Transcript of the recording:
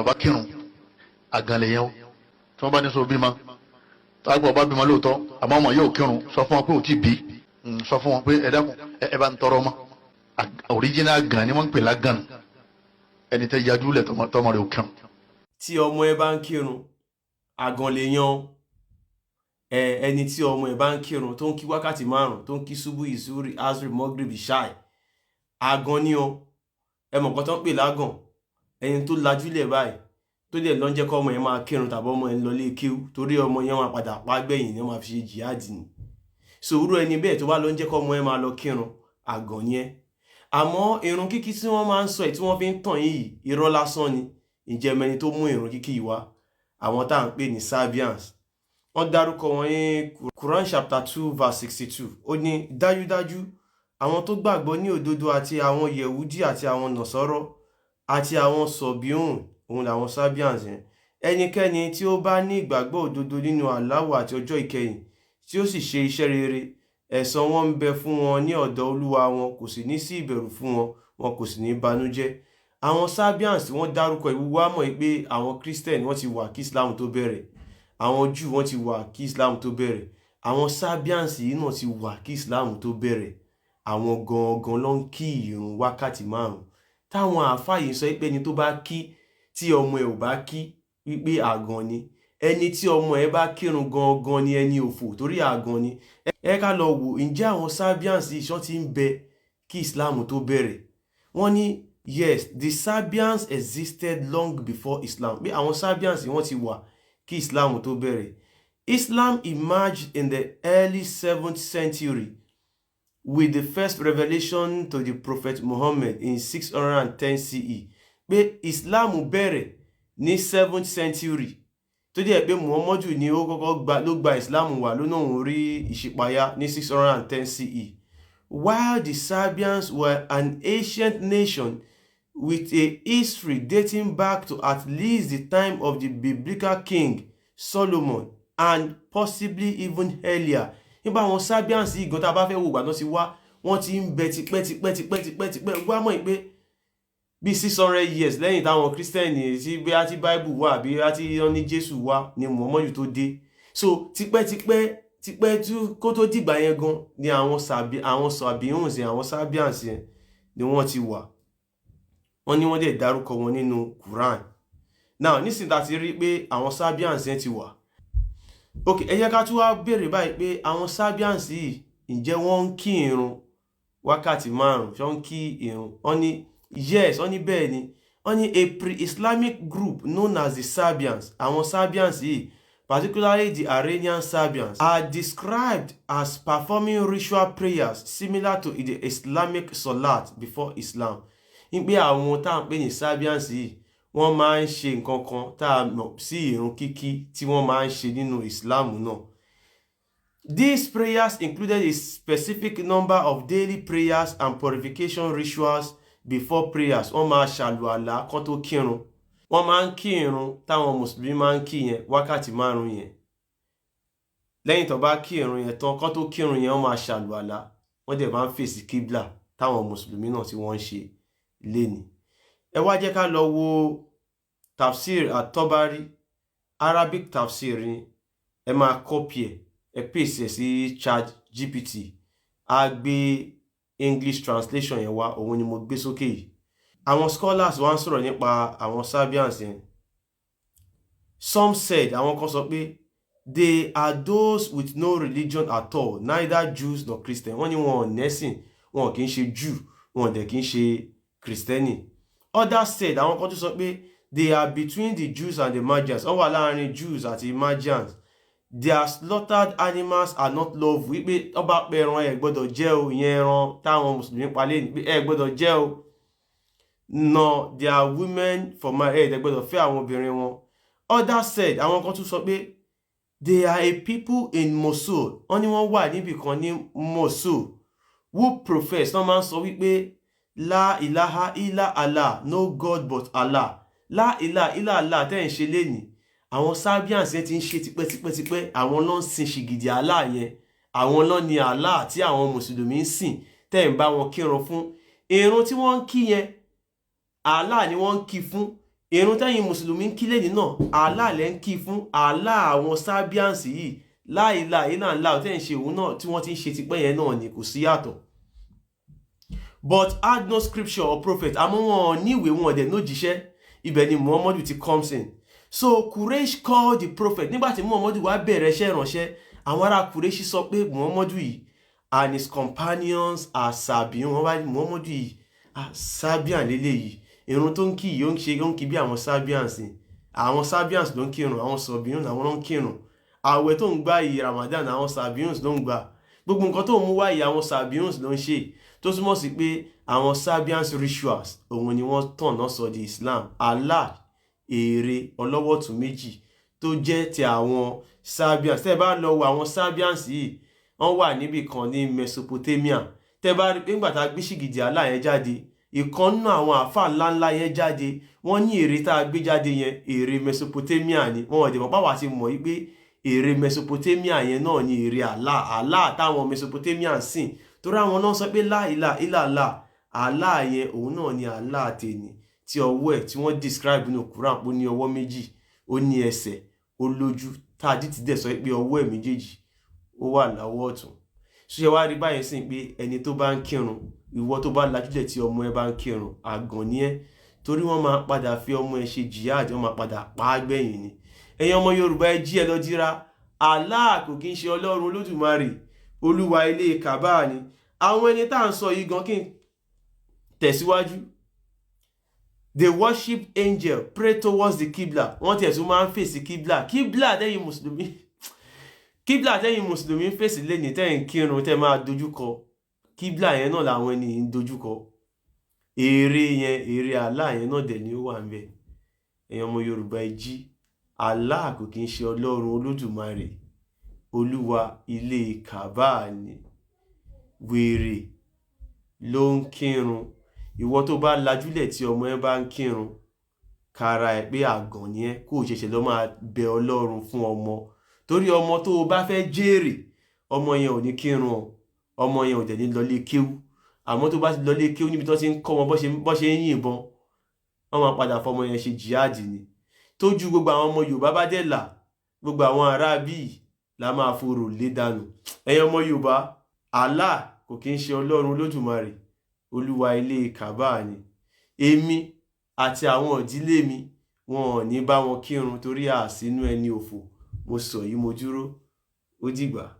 Bá kírun, àgàn lè yẹn o. Tí wọ́n bá ní sọ bímọ, tágbà ọba bímọ lóòótọ́, àmọ́ ọmọ yóò kírun, sọ fún wọn pé ò tí bí. Sọ fún wọn pé ẹ dákun, ẹ bá ń tọrọ ọmọ. Original gan ni wọ́n ń pè lágàn, ẹni tẹ́ yajú lẹ̀ tọmọ rẹ̀ ò kírun. Tí ọmọ ẹ bá ń kírun, àgàn lè yan ẹ. Ẹni tí ọmọ ẹ bá ń kírun, tó ń kí wákàtí 5, tó ń kí ṣubú, ìsúrí, asri, mọ́gìrì, ṣáì, àgàn ni o. Ẹ mọ̀ nǹkan tó ń pè lágàn? Ẹni tó lajúlẹ̀ báyìí, tó dẹ̀ lọ́n jẹ́ kọ́ ọmọ yẹn máa kírun, tàbí ọmọ yẹn lọ lé kíw, torí ọmọ yẹn máa padà pa gbẹ̀yìn ni wọ́n máa fi ṣe jihad ni. Sòwúrò ẹni bẹ́ẹ̀ tó bá lọ ń jẹ́ kọ́ ọmọ yẹn máa lọ kírun, àgàn ni ẹ́. Àmọ́ irun kíkí tí wọ́n máa ń sọ ẹ̀, tí wọ́n fi ń tàn yìí, irọ́ lásán ni. Ǹjẹ́ mẹni tó mú irun kíkí yìí wá? Àwọn tá à ń pè ní Sabians. Wọ́n dárúkọ wọn ní Quran chapter 2 verse 62. Ó ní, "Dájúdájú, àwọn tó gbàgbọ́ ní òdodo àti àwọn Yẹ̀wúdí àti àwọn Nọ̀sọ́rọ́ àti àwọn Sọ̀bíùn," òun làwọn Sabians yẹn, "ẹnikẹ́ni tí ó bá ní ìgbàgbọ́ òdodo nínú Allahu àti ọjọ́ ìkẹyìn, tí ó sì ṣe iṣẹ́ rere, ẹ̀san wọn ń bẹ fún wọn ní ọ̀dọ̀ Olúwa wọn, kò sì ní sí ìbẹ̀rù fún wọn, wọn kò sì ní banújẹ́." Àwọn Sabians tí wọ́n dárúkọ ìwúwo á mọ̀ pé àwọn Christian, wọ́n ti wà kí Islam tó bẹ̀rẹ̀. Àwọn Jew, wọ́n ti wà kí Islam tó bẹ̀rẹ̀. Àwọn Sabians yìí náà ti wà kí Islam tó bẹ̀rẹ̀. Àwọn gangan ló ń kí ìrun wákàtí 5 táwọn àáfàá yìí sọ pé ẹni tó bá kí, tí ọmọ ẹ̀ ò bá kí, wípé àgàn ni. Ẹni tí ọmọ ẹ̀ bá kírun gangan ni ẹni òfò, torí àgàn ni. Ẹ ká lọ wò, ǹjẹ́ àwọn Sabians yìí ṣán ti ń bẹ kí Islam tó bẹ̀rẹ̀? Wọ́n ní yes, the Sabians existed long before Islam, pé àwọn Sabians yìí, wọ́n ti wà kí Islam tó bẹ̀rẹ̀. Islam emerged in the early 7th century with the first revelation to the Prophet Muhammad in 610 CE, pé Islam bẹ̀rẹ̀ ní 7th century, tó jẹ́ pé Muhammadu ni ó kọ́kọ́ gba ló gba Islam wá lónà, òun rí ìṣípayá ní 610 CE. While the Sabians were an ancient nation with a history dating back to at least the time of the biblical king Solomon and possibly even earlier, nígbà àwọn Sabians yìí gan, tá a bá fẹ́ wo ìgbà tó ti wá, wọ́n ti ń bẹ tipẹ́ tipẹ́ tipẹ́ tipẹ́ tipẹ́. Wá mọ̀ pé bí 600 years lẹ́yìn táwọn Christian tí bí á ti Bible wà, bí á ti wọ́n ní Jésù wá, ni Muhammadu tó dé. So tipẹ́tipẹ́ tipẹ́ tí kó tó dìgbà yẹn gan ni àwọn Sabians yẹn, àwọn Sabians yẹn ni wọ́n ti wà. Wọ́n ní wọ́n dẹ̀ dárúkọ wọn nínú Quran. Now, nísìnyí tá a ti rí pé àwọn Sabians yẹn ti wà, ok, ẹ jẹ́ ká tún wá béèrè báyìí pé àwọn Sabians yìí, ǹjẹ́ wọ́n ń kí irun wákàtí 5? Ṣé wọ́n ń kí irun? Wọ́n ní yes, wọ́n ní bẹ́ẹ̀ ni. Wọ́n ní a pre-Islamic group known as the Sabians, àwọn Sabians yìí, particularly the Iranian Sabians, are described as performing ritual prayers similar to the Islamic Salat before Islam, ní pé àwọn tá à ń pè ní Sabians yìí, wọ́n máa ń ṣe nǹkan kan tá a mọ̀ sí ìrun kíkí tí wọ́n máa ń ṣe nínú Islam náà. These prayers included a specific number of daily prayers and purification rituals before prayers. Wọ́n máa ṣàlùàlá kán tó kírun. Wọ́n máa ń kí irun táwọn Mùsùlùmí máa ń kí yẹn, wákàtí 5 yẹn. Lẹ́yìn tó bá kí irun yẹn tán, kán tó kírun yẹn, wọ́n máa ṣàlùàlá. Wọ́n dẹ̀ máa ń fèsì kíblà táwọn Mùsùlùmí náà tí wọ́n ń ṣe lénìí. Ẹ wá jẹ́ ká lọ wo Tafsir At-Tabari, Arabic tafsir ni. Ẹ máa copy ẹ̀, ẹ paste ẹ̀ sí Chat GPT, á gbé English translation yẹn wá. Òun ni mo gbé sókè yìí. Àwọn scholars wá ń sọ̀rọ̀ nípa àwọn Sabians yẹn. Some said, àwọn kan sọ pé, they are those with no religion at all, neither Jews nor Christians. Wọ́n ní wọn ò nẹ́sìn, wọn kì í ṣe Jew, wọn ò dẹ̀ kì í ṣe Kristẹni. Others said, àwọn kan tún sọ pé, they are between the Jews and the Magians. Wọ́n wà láàrin Jews àti Magians. Their slaughtered animals are not lawful, wípé wọ́n bá pẹ ẹran, ẹ gbọ́dọ̀ jẹ o. Ìyẹn ẹran táwọn Mùsùlùmí pa lé ní pé ẹ gbọ́dọ̀ jẹ o. Nor their women for marriage, ẹ gbọ́dọ̀ fẹ́ àwọn obìnrin wọn. Others said, àwọn kan tún sọ pé, they are a people in Mosul, wọ́n ní wọ́n wà níbì kan ní Mosul, who profess, wọ́n máa ń sọ wípé la ilaha illa Allah, no God but Allah. La ilaha illa Allah tẹ́ ń ṣe lénìí, àwọn Sabians yẹn ti ń ṣe tipẹ́tipẹ́tipẹ́. Àwọn ló ń sin ṣìgìdì Allah yẹn. Àwọn ló ní Allah tí àwọn Mùsùlùmí ń sìn, tẹ́ ń bá wọn kírun fún. Irun tí wọ́n ń kí yẹn, Allah ni wọ́n ń kí fún. Ìrun tẹ́yìn mùsùlùmí ń kí lẹ́ni náà, Allah lẹ́ ń kí fún. Allah àwọn Sabians yìí, láìláì náà ńlá tẹ́ ń ṣe òun náà tí wọ́n ti ń ṣe tipẹ́ yẹn náà ni, kò sí yàtọ̀. But had no scripture or prophet, àmọ́ wọn ò ní ìwé, wọn dẹ̀ ní òjíṣẹ́. Ibẹ̀ ni Muhammadu ti comes in. So Quraysh called the prophet. Nígbà tí Muhammadu wá bẹ̀rẹ̀ iṣẹ́ ìránṣẹ́, àwọn ará Quraysh sọ pé Muhammadu yìí and his companions are Sabian. Wọ́n wá ní Muhammadu yìí, ah, Sabian lélẹ́yìí. Irun tó ń kí yìí, ó ń ṣe, ó ń kí bí àwọn Sabians ni. Àwọn Sabians ló ń kírun, àwọn Sabian àwọn ló ń kírun. Ààwẹ̀ tó ń gbà yìí, Ramadan, àwọn Sabians ló ń gbà. Gbogbo nǹkan tó ń mú wá yìí, àwọn Sabians ló ń ṣe, tó túmọ̀ sí pé àwọn Sabians rituals òun ni wọ́n tàn náà sọ di Islam. Allah, ère ọlọ́wọ́tún méjì tó jẹ́ ti àwọn Sabians. Tẹ́ ẹ bá lọ wo àwọn Sabians yìí, wọ́n wà níbì kan ní Mesopotamia. Tẹ́ bá rí pé nígbà tá a gbé ṣìgìdì Allah yẹn jáde, ìkan nínú àwọn àáfàá ńláńlá yẹn jáde, wọ́n ní ère tá a gbé jáde yẹn, ère Mesopotamia ni. Wọ́n ò dẹ̀ mọ̀ páwa ti mọ̀ yí pé ère Mesopotamia yẹn náà ni ère Allah, Allah táwọn Mesopotamia ń sìn, torí àwọn náà sọ pé láìlà ìlàlà. Allah yẹn, òun náà ni Allah tèmi tí ọwọ́ ẹ̀ tí wọ́n describe nínú Quran pé ó ní ọwọ́ méjì, ó ní ẹsẹ̀, ó lójú, tá a dì tí dẹ̀ sọ pé ọwọ́ ẹ̀ méjèèjì ó wà láwọ́ ọ̀tún. Ṣé wàá rí báyìí sìn pé ẹni tó bá ń kírun, ìwọ tó bá lajúlẹ̀ tí ọmọ ẹ bá ń kírun, àgàn ni ẹ́, torí wọ́n máa padà fi ọmọ ẹ ṣe jihad, wọ́n máa padà pa á gbẹ̀yìn ni. Ẹ̀yin ọmọ Yorùbá, ẹ jí, ẹ lọ jíra. Allah kò kí ń ṣe Ọlọ́run Olódùmarè, olúwa ilé Kàbá ni. Àwọn ẹni tá à ń sọ yìí gan, kí n tẹ̀síwájú. They worship angel, pray towards the Qibla. Wọ́n tiẹ̀ tún máa ń fèsì Qibla. Qibla tẹ́yìn mùsùlùmí ń fèsì lẹ́yìn tẹ́yìn kírun, tẹ́ máa dojúkọ Qibla yẹn náà làwọn ẹni yìí ń dojúkọ. Ère yẹn, ère Allah yẹn náà dẹ̀ ni ó wà ń bẹ̀. Ẹ̀yin ọmọ Yorùbá, ẹ jí. Allah kò kí ń ṣe Ọlọ́run Olódùmarè, olúwa ilé Kàbá ni. Wèrè ló ń kírun. Ìwọ tó bá lajúlẹ̀ tí ọmọ ẹ bá ń kírun, kára ẹ pé àgàn ni ẹ, kó o ṣẹ̀ṣẹ̀ lọ máa bẹ Ọlọ́run fún ọmọ, torí ọmọ tó o bá fẹ́ jèrè, ọmọ yẹn ò ní kírun o, ọmọ yẹn ò dẹ̀ ní lọlé kéwú. Àmọ́ tó bá ti lọlé kéwú níbi tó ti ń kọ́ wọn bó ṣe ń yìnbọn, wọ́n máa padà fọmọ yẹn ṣe jihad ni. Tójú gbogbo àwọn ọmọ Yorùbá bá dẹ̀ là, gbogbo àwọn ará bíi la máa forò lé dànù. Ẹ̀yin ọmọ Yorùbá, Allah kò kí ń ṣe Ọlọ́run Olódùmarè, olúwa ilé Kàbá ni. Èmi àti àwọn ìdílé mi, wọn ò ní bá wọn kírun torí àsínú ẹni òfò. Mo sọ yìí, mo dúró. Ó dìgbà.